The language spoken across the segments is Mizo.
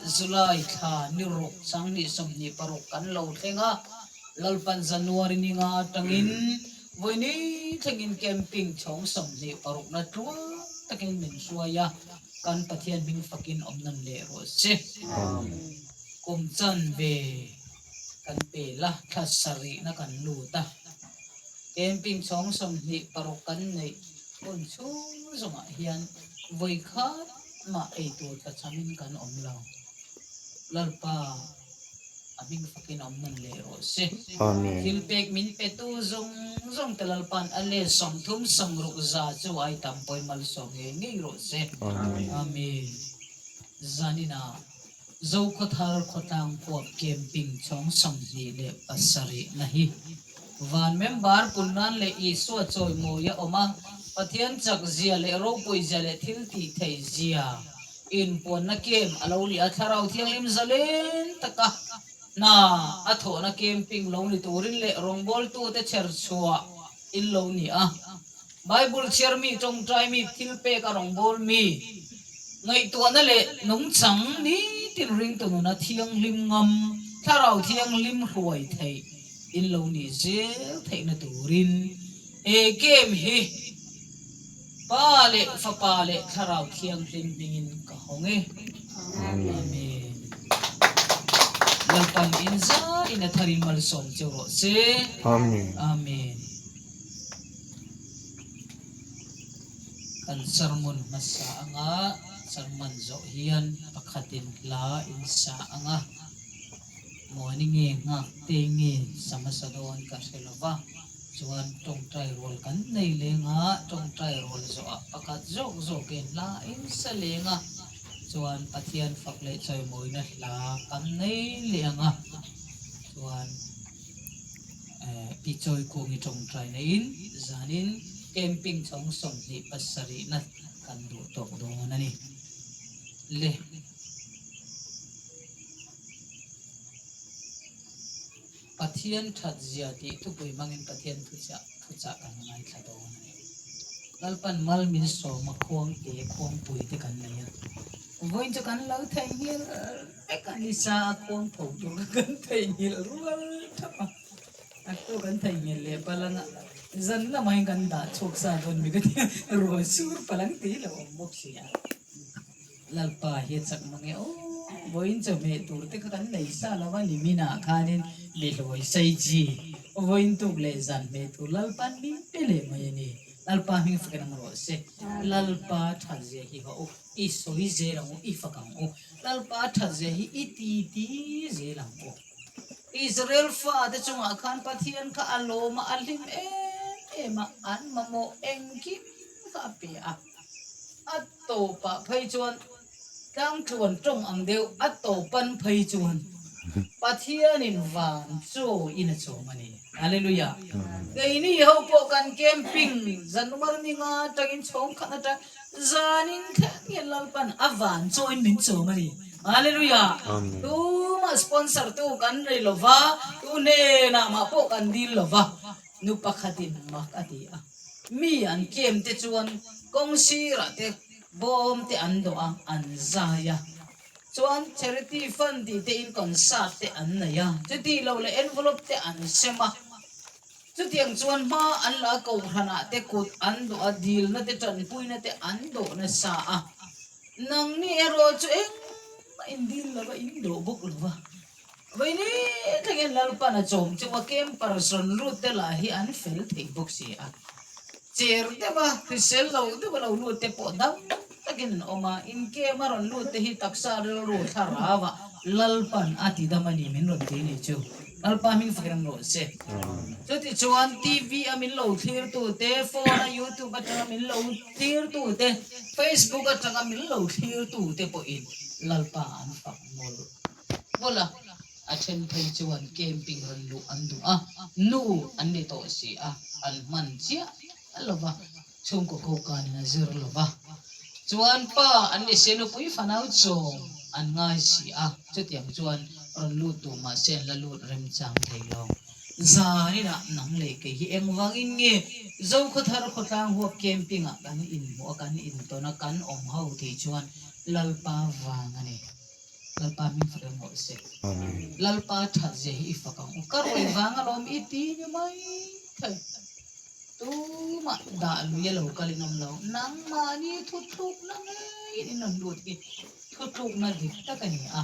July thla ni ruk 2026 kan lo thleng a, Lalpan January ni nga atangin vawi thlengin camping chhawng 26 na tluang takin min hruai a, kan Pathian hming fakin awm nan leh rawh se. Kum chan ve kan pel a, thla sarihna kan lut a, camping chhawng 26 kan neih hun chhung zawngah hian vawi khat mah ei tur tlachhamin kan awm lo. Lalpa a hming fakin awm nawn leh rawh se. Thil pek min petu zawng zawng te Lalpa'n a let 30 60 za chu ai tam pawi malsawm ngei ngei rawh se. Amen. Zaninah Zokhawthar khawtlang huap camping chhawng 27 na hi van member pun nan leh Isua chawimawi a awm a, Pathian chak zia leh ropui zia leh thil tih theih zia inpuanna camp a lo ni a, Thlarau Thianghlim zalen taka hna a thawhna camping lo ni turin leh rawngbawltute chher chhuah in lo ni a. Bible chhiar mi, tawngtai mi, thil pek a rawngbâwl mi, ngaihtuahna leh nungchang nitin ringtu nuna thianghlim ngam, Thlarau Thianghlim hruai theih in lo nih zel theihna turin he game hi Pa leh Fapa leh Thlarau Thianghlim hmingin ka hawng e. Amen. Lalpan in zaiin a tharin malsawm cheu rawh se. Amen. Amen. Kan sermon hmasa anga sermon zawh hian pakhatin hla in sa anga Muani nge nghak te nge sa hmasa dawn ka hre lo va, chuan tawngtai rual kan nei leng a, tawngtai rual zawhah pakhat zawk zawkin hla in sa leng a, chuan Pathian fak leh chawimawina hla kan nei leh ang a, chuan. Pi Chawikungi tawngtai neiin zanin camping chhawng 27 na kan duh tawk dawn a ni. Le. Pathian that zia tih thupui hmangin Pathian thuchah thuchah kan ngaithla dawn a ni. Lalpan mal min sawm a khuang te khuangpui te kan nei a. Vawiin chu kan lo theihnghilh vek a ni sa a khuang tho tur kha kan theihnghilh rual thap a, a tu kan theihnghilh leh palh anga zan lamah hian kan dah chhuak sa dawn mi ka ti a, rual sur palh ang tih lo awm bawk si a. Lalpa hi a chak mang e aw, vawiin chawhmeh tur te kha kan nei sa lo a ni minah khanin mihlawi sei chi vawiin tuk leh zan hmeh tur Lalpa'n min pe leh mai a ni. Lalpa hming fakin ang rawh se. Lalpa that zia hi haw u. I sawi zel ang u, i fak ang u. Lalpa that zia hi i ti ti zel ang u. Israel fate chungah khan Pathian kha a lawm a, a hlim em em a, an mamawh engkim kha a pe a. A tawpah phei chuan tlangtluan tawng ang deuh, a tawpan phei chuan Pathianin van chaw in a chawm a ni. Hallelujah! Keini ho pawh kan camping January ni nga atangin chhawng khat atang Zanin thleng hian Lalpan a van chawin min chawm a ni. Hallelujah! Tumah sponsor tu kan nei lo va, tu hnenah mah pawh kan dil lo va, nu pakhatin mak a ti a. Mi an kem te chuan kawng sirah te bawm te an dawh a, an zai a. Chuan charity fund tih te in concert te an nei a, chuti lo leh envelope te an sem a. Chutiang chuan hma an la kohhranah te kut an dawh a, dilna te tanpuina te an dawh nasa a. Nangni erawh chu engmah in dil lo va, in dawh bawk lo va. Vawiini thlengin Lalpan a chawm cheu a, camper sawn lut te lah hi an fel thei bawk si a. Cher deuha hrisel lo deuha lo lut te pawh dam takin an awm a, in camp a rawn lut te hi taksa rilru thlarau ah Lalpan a ti dam a ni min rawn ti ni chu. Lalpa hming fak reng rawh se. Chutichuan TV a min lo thlir tu te, phone a YouTube atanga min lo thlir tu te, Facebook atanga min lo thlir tu te pawhin Lalpa an fak mawlh mawlh a. A then phei chuan camping rawn luh an duh a, nu an ni tawh si a, an hman chiah lo va, chhungkaw kokanin a zir lo va. Chuan pa an ni si, nupui fanau chawm an ngai si a, chutiang chuan rawn lut duh mah se an la lut remchang thei lo. Zaninah nang leh kei hi engvangin nge Zokhawthar khawtlang huap camping ah kan inhmuh a, kan intawn a, kan awm ho tih chuan Lalpa vang a ni. Lalpa min fak em rawh se. Lalpa that zia hi i fak ang u. Ka rawih vang alawm i ti ni mai thei. Tumah dah lui a lo kal in awm lo. Nangmahni thuthlukna ngeiin in rawn lut hi thuthlukna dik tak a ni a.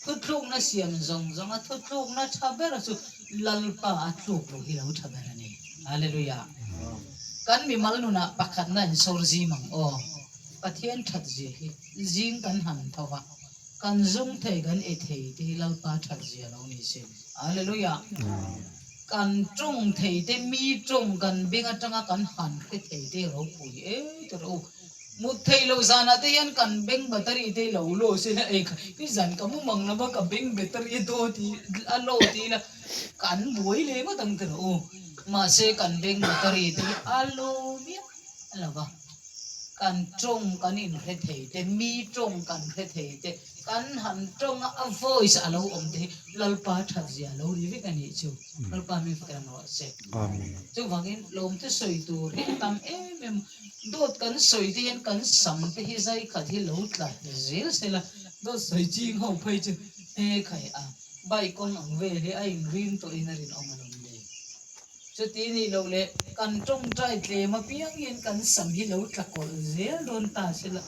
Thuthlukna siam zawng zawnga thuthlukna tha ber chu Lalpa a tluk loh hi lo tha ber a ni. Hallelujah. Kan mimal nunah pakhatna in sawr zim ang aw. Pathian that zia hi zing kan han tho va, kan zung thei kan e thei te hi Lalpa that zia lo ni se. Hallelujah. Kan tawng thei te mi tawng kan beng atanga kan han hre thei te ropui e tawrh u. Mut theih loh zanah te hian kan beng battery te lo law se la ei kha i zan ka mu mang lova ka beng battery a daw ti a law ti ila kan buai leh ngawt ang tawrh u. Mahse kan beng battery te hi a law miah lo va. Kan tawng kan inhre thei te, mi tawng kan hre thei te, kan han tawng a a voice a lo awm te hi Lalpa that zia lo ri vek a nih chu. Lalpa mi fak em rawh se. Chuvangin lawmte sawi tur hi a tam em em. Dawt kan sawi te hian kan sam te hi zai khat hi lo tla zel sela, dawt sawi ching ho phei chu he khai a bike kawng ang vel hi a inring tawhin a rinawm alawm le. Chuti nih loh leh kan tawngtai tlem apiang hian kan sam hi lo tla kawlh zel dawn ta sela,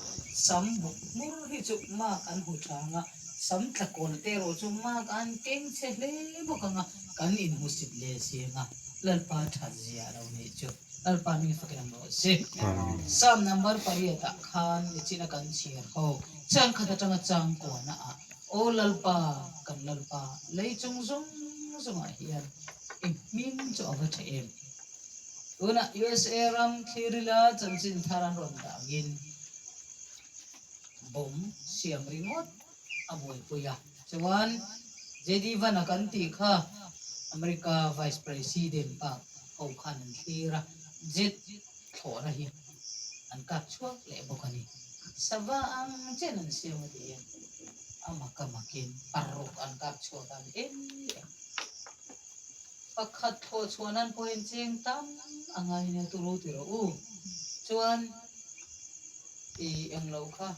sam bawk hmur hi chu mak an hu thang a, sam tla kawlh te erawh chu mak an keng chhe hle bawk ang a, kan inhmusit leh zing a, Lalpa that zia a lo nih chu. Lalpa mi fakin ang rawh se. Psalm number pariat ah khan nichina kan chhiar ho chang khat atanga chang kuahna ah Aw Lalpa, kan Lalpa, lei chung zawng zawngah hian i hming chu a va tha em? Tunah USA ram thlirila chanchin thar an rawn dah angin bomb siam ringawt a buaipui a. Chuan JD Van-a kan tih kha America Vice President pa ho khan an thlir a, jet thlawhna hi an kap chhuak leh bawk a ni. Sava ang chen an siam a ti hian a mak a makin paruk an kap chhuak a ni em em. Pakhat thlawh chhuah nan pawh hian cheng tam a ngai nia turu ti rawh u. Chuan i englo kha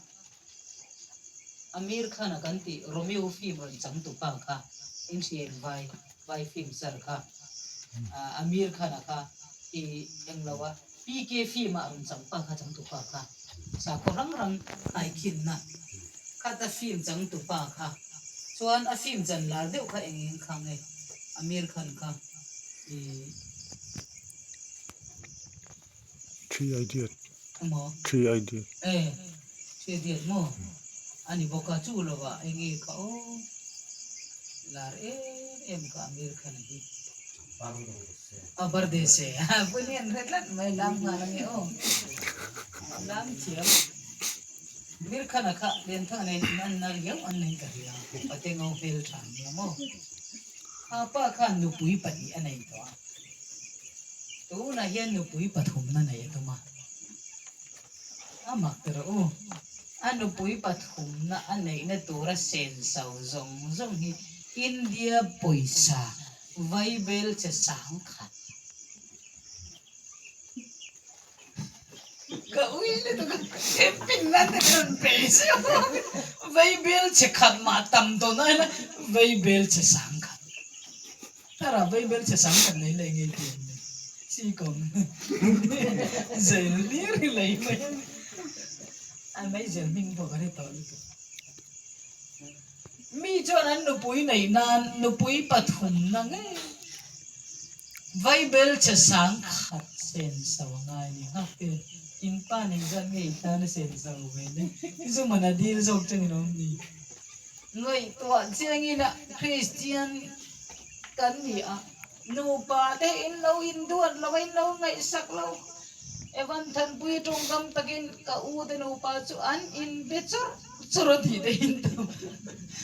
Amir Khan a kan tih Romeo film rawn chang tu pa kha in hriat vai vai film star kha Amir Khan a kha i englo a PK film ah rawn chang pa kha chang tu pa kha sakhaw rang rang haikhin na khata film chang tu pa kha chuan a film chan lar deuh kha eng eng kha nge Amir Khan kha i Three Idiot. Emaw? Three Idiot. E, Three Idiot maw? A ni bawk a, chu lovah eng nge kha aw lar em em kha Amir Khan a hi. A Bardese. Pui an hre tlat mai lam nghal ange aw. Lam thiam. Amir Khan a kha Lianthanga nen in an nal riau an nei ka hria. Pate ngo hmel tha nia maw. A pa khan nupui pahnih a nei tawh a. Tunah hian nupui pathumna nei a tum a, a mak ta rawh u. A nupui pathumna a neihna tura senso zawng zawng hi India pawisa vaibel che sangkhat. Ka ui lutuk a, he pin nan te ka rawn pe zeuh a, vaibel che khat mah tam tawh na ila vaibel che sangkhat. Thara vaibel che sangkhat nei leh ngei tih an nei. Chi kawng zel hlir hi lei mai a ni. A meizel hming pawh ka hre tawh lutuk. Mi chuan an nupui neih nan nupui pathumna ngei vaibel che sangkhat senso a ngai a ni. Nghakte, in pa nei zat nge i tan a senso ve le? Zuman a dil zawk changin a awm ni? Ngaihtuah chiangin a Kristian kan ni a, nupa te in lo induat lo a, in lo ngaihsak lo. Evan Thanpui tawngkam takin ka u te nupa chu an inbe chawrh chawrh a tih te in tam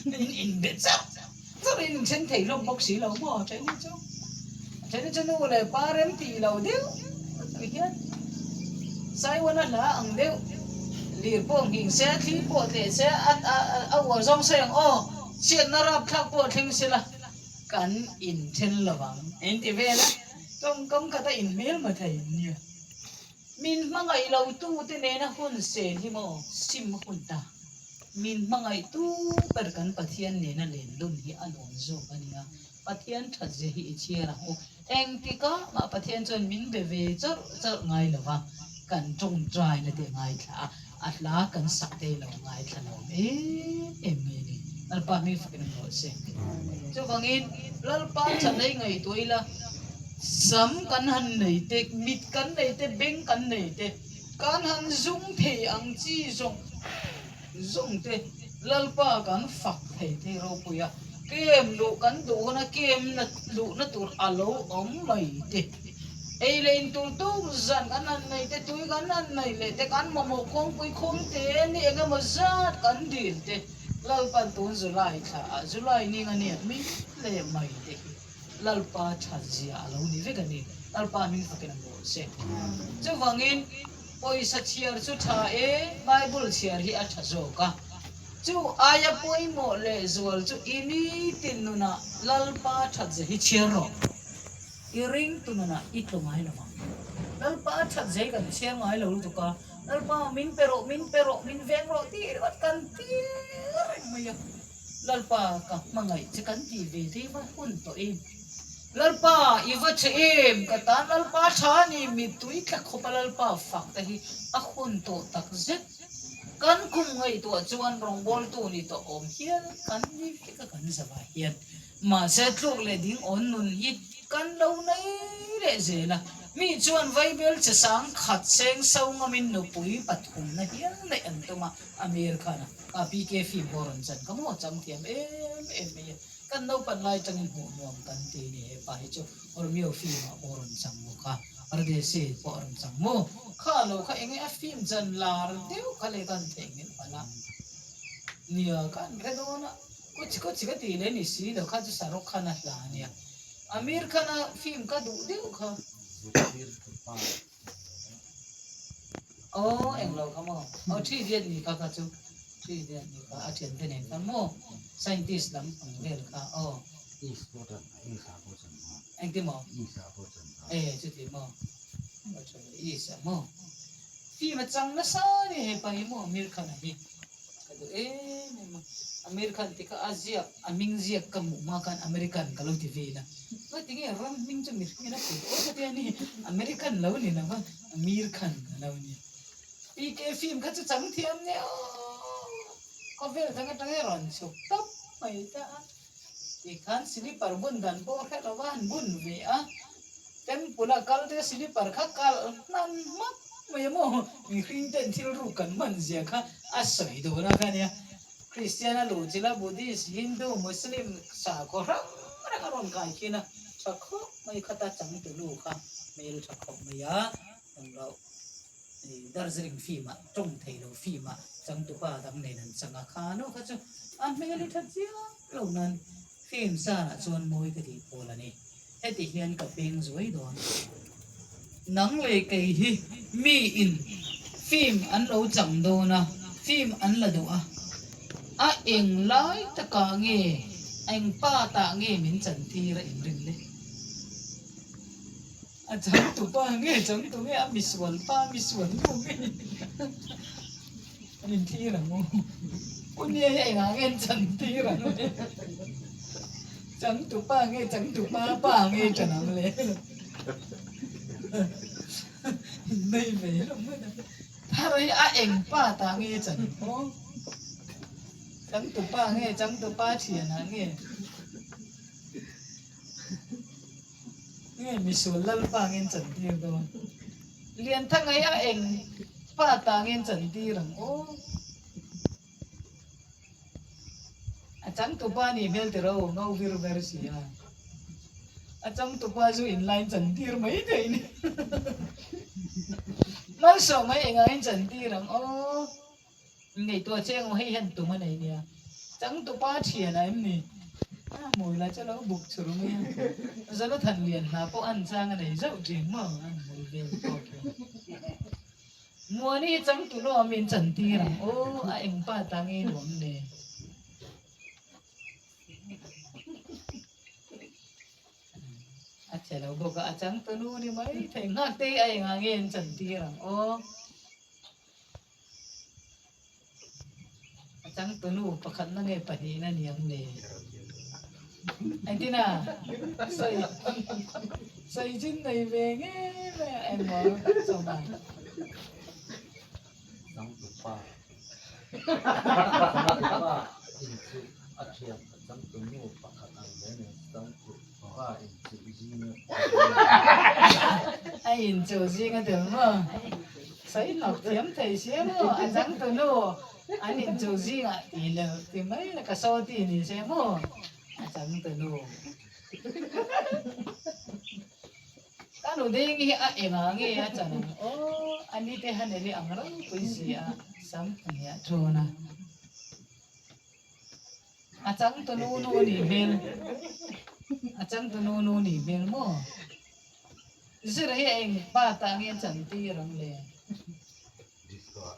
in inbe chawrh chawrh in inthen thei hlawm bawk si lo maw a then hi chu a then hi chu nu leh pa rem tih lo deuh tih hian Saiwana hla ang deuh lir pawh nghing se thli pawh tleh se a a uar zawng sawi ang aw chhiatna rapthlak pawh thleng sela kan inthen lo ang inti vel a. Tawngkam khat a inhmel ma thei nia. Min hmangaih lo tute nena hun sen hi maw sim a hun ta. Min hmangaihtu ber kan Pathian nena len dun hi a nuam zawk a nia. Pathian that zia hi i chhiar ang u. Engtikah mah Pathian chuan min be ve chawrh chawrh ngai lo va, kan tawngtaina te ngaithla a, a hla kan sak te lo ngaithla lo em em mai a ni. Lalpa hming fakin a rawh se. Chuvangin Lalpa thatna i ngaihtuah ila, sam kan han nei te, mit kan nei te, beng kan nei te, Kan han zung thei ang chi zawng zawng te Lalpa kan fak thei thei ropui a, kem luh kan duh huna kem luhna tur a lo awm mai te, ei leh in tur tuk zan kan han nei te, tui kan han nei leh te, kan mamawh kawngpui khum te ni eng emaw zat kan dil te Lalpan tun July thla ah July ning a nia min leh mai te hi. Lalpa that zia a lo ni vek a ni. Lalpa hming fakin a mawl se. Chuvangin, pawisa chhiar chu tha e, Bible chhiar hi a tha zawk a. Chu aia pawimawh leh zual chu i nitin nunah Lalpa that zia hi chhiar rawh. I ringtu nunah i tlu ngai lo vang. Lalpa that zia hi kan chhiar ngai lo lutuk a, Lalpa min pe rawh, min pe rawh, min veng rawh tih ringawt kan ti reng mai a. Lalpa ka hmangaih che kan tih ve te va hun tawh em? Lalpa i va che em? Ka tan Lalpa tha a ni, mittui tla khawpa Lalpa fak te hi a hun tawh tak zet. Kan kum ngaihtuah chuan rawngbawltu ni tawh awm hial kan ni vek a kan zavah hian. Mahse tluk leh ding awn nun hi kan lo nei leh zel a, mi chuan vaibel che sang khat seng so ngamin nupui pathumna hial neih an tum a, Amir Khan a. A PK film pawh rawn chan kha maw chang thiam em em mai a, kan naupan lai atangin hmuh nuam kan ti a ni he pa hi chu Romeo film ah pawh rawn chang maw kha Ardesi pawh a rawn chang maw kha lo kha enge a film chan lar deuh kha leh kan theihnghilh palh a nia khan hre dawn a kuch kuch ka tih leh ni si lo kha chu Shahrukh Khan a hla a nia Amir Khan a film ka duh deuh kha. Aw englo kha maw aw thi diat ni kha kha chu thi diat ni kha a thian te nen khan maw scientist lam ang vel kha aw engti maw e chuti maw is a maw film a chang nasa ni hepa hi maw Amir Khan a hi. Ka duh em em a, Amir Khan ti kha a ziak, a hming ziak ka hmuh hma khan American ka lo ti vel a, Ngaih tinge ram hming chu mihringin a put aw ka ti a ni, American lo ni lo va, Amir Khan a lo ni. PK film kha chu chang thiam nia aw, khawvel dang atang hi a rawn chhuk tawp mai ta a, tikhan slipper bun dan pawh hre lo va han bun ve a, Temple a kal te slipper kha kalh hnan hmak mai a maw? Mihring ten thil ruk kan hman zia kha a sawi dawn a kha nia. Kristian a luh chila Buddhist, Hindu, Muslim sakhaw hrang hrang a rawn kai khin a, tha khawp mai khata changtulu kha hmel tha khawp mai a, englo Darjeeling film ah tawng thei lo film ah changtupa dang nen an chang a, kha nu kha chu a hmel hi tha chiang lo nan film sarah chuan mawi ka tih pawl a ni. Heti hian ka peng zuai dawn. Nang leh kei hi mi in film an lo chang dawn a, film an la duh a, a eng lai takah nge, eng part ah nge min chan tir a inrin le? A changtu pa nge changtu nge a misual pa misual nu nge an inthlir ang u. U nia hi engah nge an chan tir ang le? Changtu pa nge changtu pa pa nge chan ang le? Nei ve hlawm mai ta. Thar hi a eng pa ta nge chan aw? Changtu pa nge changtu pa thianah nge? Nge misual Lalpa ngin chantir dawn? Lianthanga hi a eng pa ta ngin chantir ang aw? A changtupa nih hmel tiro ngo vir ver si a. A changtupa chu inline chantir mai thei ni. Malsawm mai engah in chantir ang aw? Ngaihtuah che emaw hei hian tum a nei nia. Changtupa thian a em ni? A hmui la chu lo buk chur mai a. Jonathan lian hna pawh an chang a nei zauh thin maw an hmui vel pawh khi. Muani hi changtu nuam in chantir ang aw a engpa ta nge nuam le. A che lo bawk a, a changtu nu ni mai thei nghak te hi a engah nge an chantir ang aw. changtunu pakhatna nge pahnihna ni ang le? Engtin a? Sawi sawi chin nei ve ngei mai a engmaw Sawma? Changtupa Changtupa inchuh a thiam a changtunu pakhat ang mai nen changtupa inchuh zinga tel A inchuh zinga tel maw? Sawi hnawk thiam thei sia maw? A changtunu an inchuh zingah tih leh ti mai la ka saw ti ni se maw? A changtunu. Ka nu ding hi a engah nge a chan ang aw, a ni te Haneli ang ropui si a, sam hniah thawn a. A changtu nu nu nih hmel, a changtu nu nu nih hmel maw? Zira hi a eng pa tah nge a chan tir ang le? Disco ah.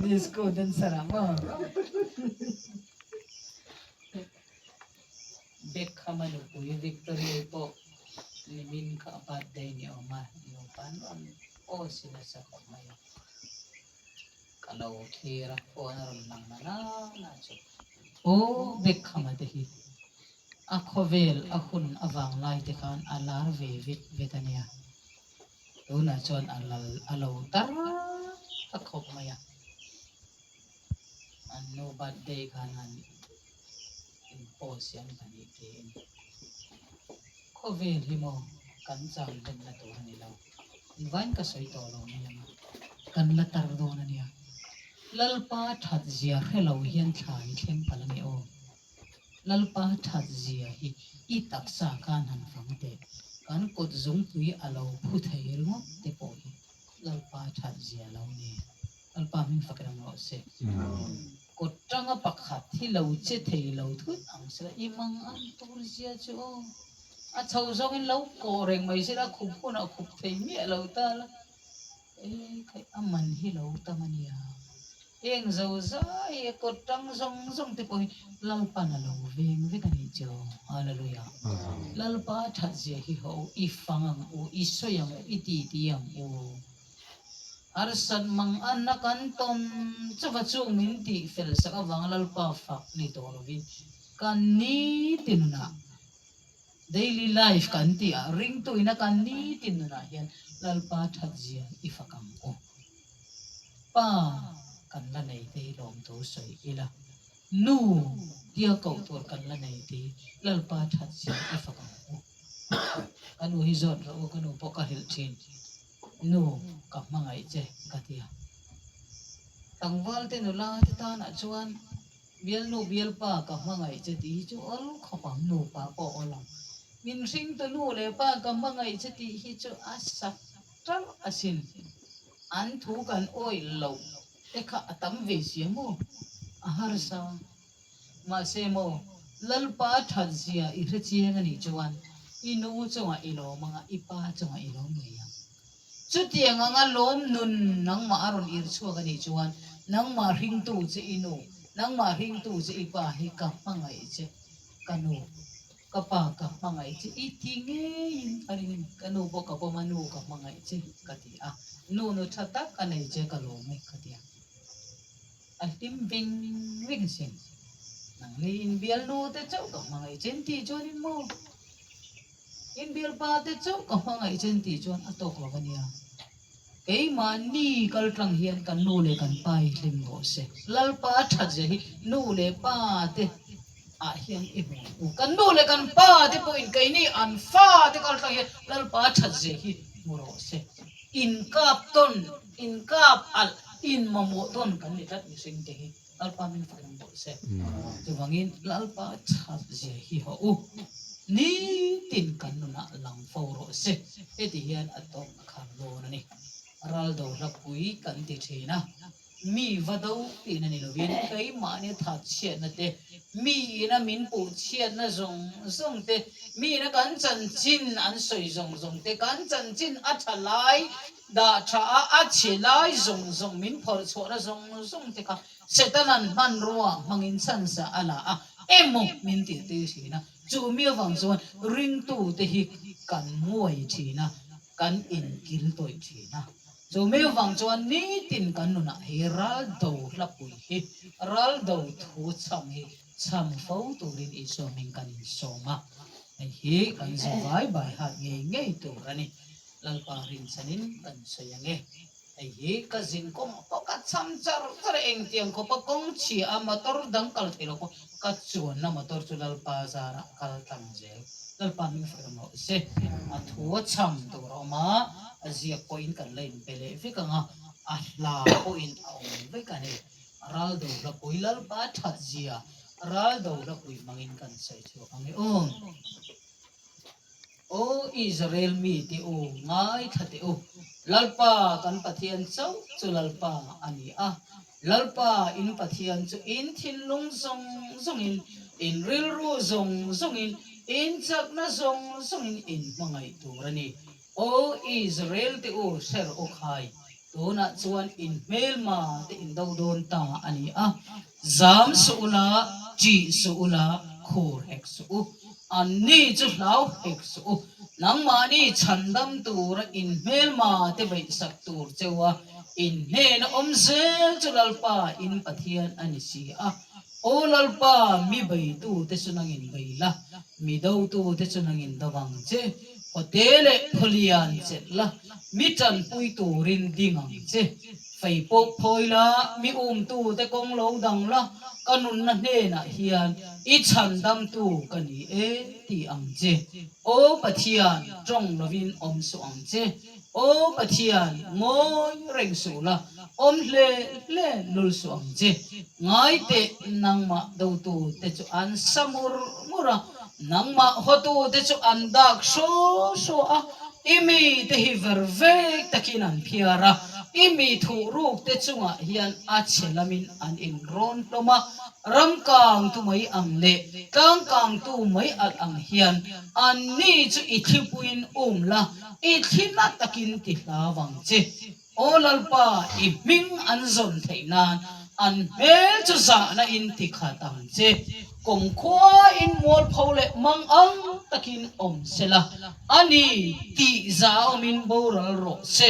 Disco dancer ah maw? Beckham-a nupui Victoria-i pawh nimin kha a birthday ni awm a, nupa an rawn post in a sa khawp mai a. Ka lo thlir a, phone a rawn lang na na na chu. Aw Beckham-a te hi a khawvel a hun avang lai te khan a lar ve vet vet a nia. Tunah chuan a lal a lo tar ta khawp mai a. An nu birthday khan an in post hi an pahnih te a ni. Khawvel hi maw kan chang hlenna tur a ni lo. Engvain ka sawi tawh lo mai ang a, kan la tar dawn a nia. Lalpa that zia hre lo hian thla i thleng palh a ni aw. Lalpa that zia hi i taksa khan han fang teh. Kan kut zungpui a lo phu thei ringawt te pawh hi Lalpa that zia lo ni. Lalpa hming fak reng rawh se. Kut tanga pakhat hi lo che thei lo thut ang sela i mang an tur zia chu aw. A chho zawngin lo kawh reng mai sela khup hunah khup thei miah lo ta la. E khaih a man hi lo tam a nia. Heng zo zai hi kut tang zawng zawng te pawh hi Lalpan a lo veng vek a nih chu. Hallelujah. Lalpa that zia hi ho i fang ang u, i sawi ang u, i titi ang u. Harsat mang anna kan tawn chauha chung min tih fel sak avanga Lalpa fak ni tawh lovin kan nitin nunah daily life kan tih ah ringtuina kan nitin nunah hian Lalpa that zia i fak ang u. Pa kan la nei te hi lawmthu sawi ila, Nu tia koh tur kan la nei te hi Lalpa that zia i fak ang u. Ka nu hi zawt rawh u, ka nu pawh ka hrilh thin. Nu, ka hmangaih che, ka ti a. Tlangval te nula te tanah chuan bialnu bialpa ka hmangaih che tih hi chu awl khawp ang, nupa pawh awl ang. Min hringtu nu leh pa ka hmangaih che tih hi chu a sak ṭarh asin. An thu kan awih loh te kha a tam ve sia maw? A harsa. Mahse maw, Lalpa that zia i hre chiang a nih chuan i nu chungah i lawm anga i pa chungah i lawm ngei ang. Chutiang anga lawm nun nangmah a rawn ir chhuak a nih chuan nangmah hringtu che i nu, nangmah hringtu che i pa hi ka hmangaih che, ka nu, ka pa ka hmangaih che i ti ngeiin ka ring a ni. Ka nu pawh ka pawm a, nu ka hmangaih che ka ti a, nu nu tha tak a nei che ka lawm e ka ti a. A hlim veng veng sin. Nangni inbialnu te chauh ka hmangaih chen tih chuan in maw? Inbialpa te chauh ka hmangaih chen tih chuan a tawk lo a nia. Keimahni kal tlang hian kan nu leh kan pa hi hlim rawh se. Lalpa that zia hi nu leh pa te ah hian i hmu ang u. Kan nu leh kan pa te pawhin keini an fa te kal tlang hian Lalpa that zia hi hmu rawh se. Inkap tawn Inkap alh in mamawh tawn kan ni tlat mihring te hi Lalpa min fak reng bawk se. Chuvangin Lalpa that zia hi haw u, nitin kan nunah lang fo rawh se. Heti hian a tawp a khar dawn a ni. Ral do hlapui kan ti thin a, mi va do tihna ni lovin keimahni that chhiatna te, mi ina min puh chhiatna zawng zawng te, mi ina kan chanchin an sawi zawng zawng te, kan chanchin a tha lai Dah tha a, a chhe lai zawng zawng min phawrh chhuahna zawng zawng te kha Setana'n hmanrua hmangin chhansa a la a, emaw min tih tir thin a. Chu mi avang chuan ringtute hi kan nguai thin a, kan inkil tawih thin a. Chu mi vang chuan nitin kan nunah hi ral do hlapui hi, ral do thu chham hi chham fo turin Isua hming kan insawm a, hei hi kan zavai bai hat ngei ngei tur a ni. Lalpa rinchhanin kan sawi ang e. Hei hi ka zin kawng pawh ka cham char char a, engtiang khawpa kawng chhia a motor dang kal thei lo pawh ka chuanna motor chu Lalpa zarah kal tlang zel. Lalpa hming fak ram rawh se. A thu a cham tur a awm a, a ziak pawhin kan la inpe leh vek ang a, a hla pawhin a awm vek a ni. Ral do hlapui Lalpa that zia ral do hlapui hmangin kan sawi chhuak ang e aw. Aw Israel mite u, ngaithla teh u, Lalpa kan Pathian chauh chu Lalpa a ni a, Lalpa in Pathian chu in thinlung zawng zawngin, in rilru zawng zawngin, in chakna zawng zawngin in hmangaih tur a ni. Aw Israel te u, hre rawh u khai, tunah chuan in hmelma te in do dawn ta a ni a, Zam suh ula, ṭih suh ula, khur hek suh u. Anni chu hlau hek suh u. Nangmahni chhandam tura in hmelma te beihsak tur cheu a, in hnena awm zel chu Lalpa in Pathian a ni si a. Aw Lalpa, mi beitute chu nangin bei la, mi dotute chu nangin do vang che. Khawte leh khawlian chelh la, mi tanpui turin ding ang che. Fei pawh phawi la, mi umtute kawng lo dang la, ka nunna hnenah hian i chhandamtu ka ni e ti ang che. Aw Pathian, tawng lovin awm suh ang che. Aw Pathian, ngawi reng suh la, awm hle hle lul suh ang che. Ngai teh, nangmah dotute chu an sa mur mur a, nangmah hawtute chu an dak hraw hraw a, i mite hi ver vek takin an phiar a, i mi thuhrukte chungah hian a chhe lamin an inrawn hlawm a, ram kangtu mai ang leh tlang kangtu mai alh ang hian anni chu i thlipuiin um la, I thlina takin ti hlau ang che. Aw Lalpa, i hming an zawn theih nan an hmel chu zahna in ti khat ang che. Kumkhua in mualpho leh mang ang takin awm se la, a ni tih za awmin boral rawh se.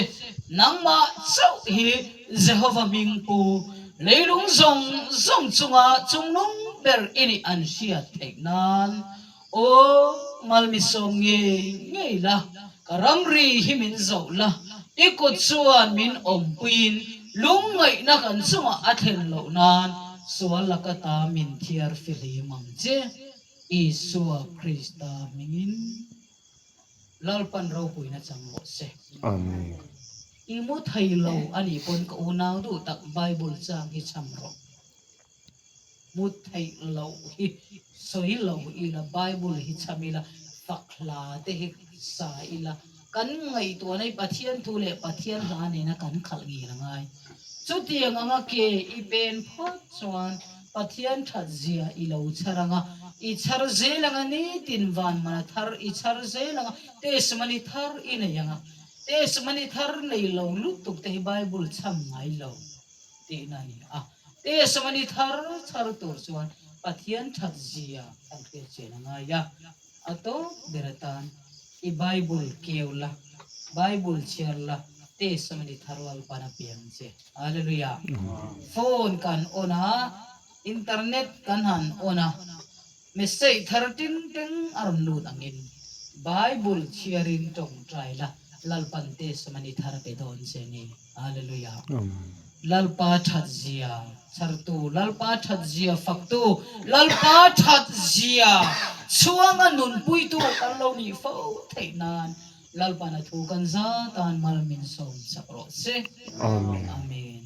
Nangmah chauh hi Jehova hming pu, leilung zawng zawng chunga chungnung ber i nih an hriat theih nan. Aw, Malmi sawm ngei ngei la, ka ramri hi min zoh la, i kut chuan min awmpuiin lungngaihna kan chungah a thlen loh nan sual laka ta min thiar fihlim ang che, Isua Krista hmingin. Lalpan ropuina chang rawh se. Amen. I mu thei lo a nih pawn ka unau duh tak Bible chang hi cham rawh. Hmu theih loh hi sawi lo ila, Bible hi chham ila, fak hla te hi sa ila, kan ngaihtuahna hi Pathian thu leh Pathian hla nena kan khalh ngil a ngai. Chutiang anga ke i pen phawt chuan Pathian that zia i lo chhar anga, i chhar zel anga nitin van mana thar i chhar zel anga, testimony thar i nei anga, testimony thar nei lo lutuk te hi Bible chham ngai lo tihna a ni a. Testimony thar chhar tur chuan Pathian that zia kan hriat chian a ngai a. A tawp ber atan i Bible keu la, Bible chhiar la, Testimony thar Lalpan a piang che. Hallelujah. Phone kan on a, internet kan han on a, message thar ting teng a rawn lut angin Bible chhiarin tawngtai la, Lalpan Testimony thar a pe dawn che ni. Hallelujah. Lalpa that zia chhartu, Lalpa that zia faktu, Lalpa that zia chhuanga nunpuitu kan lo nih fo theih nan Lalpan a thu kan za tan mal min sawm sak rawh se. Amen. Amen.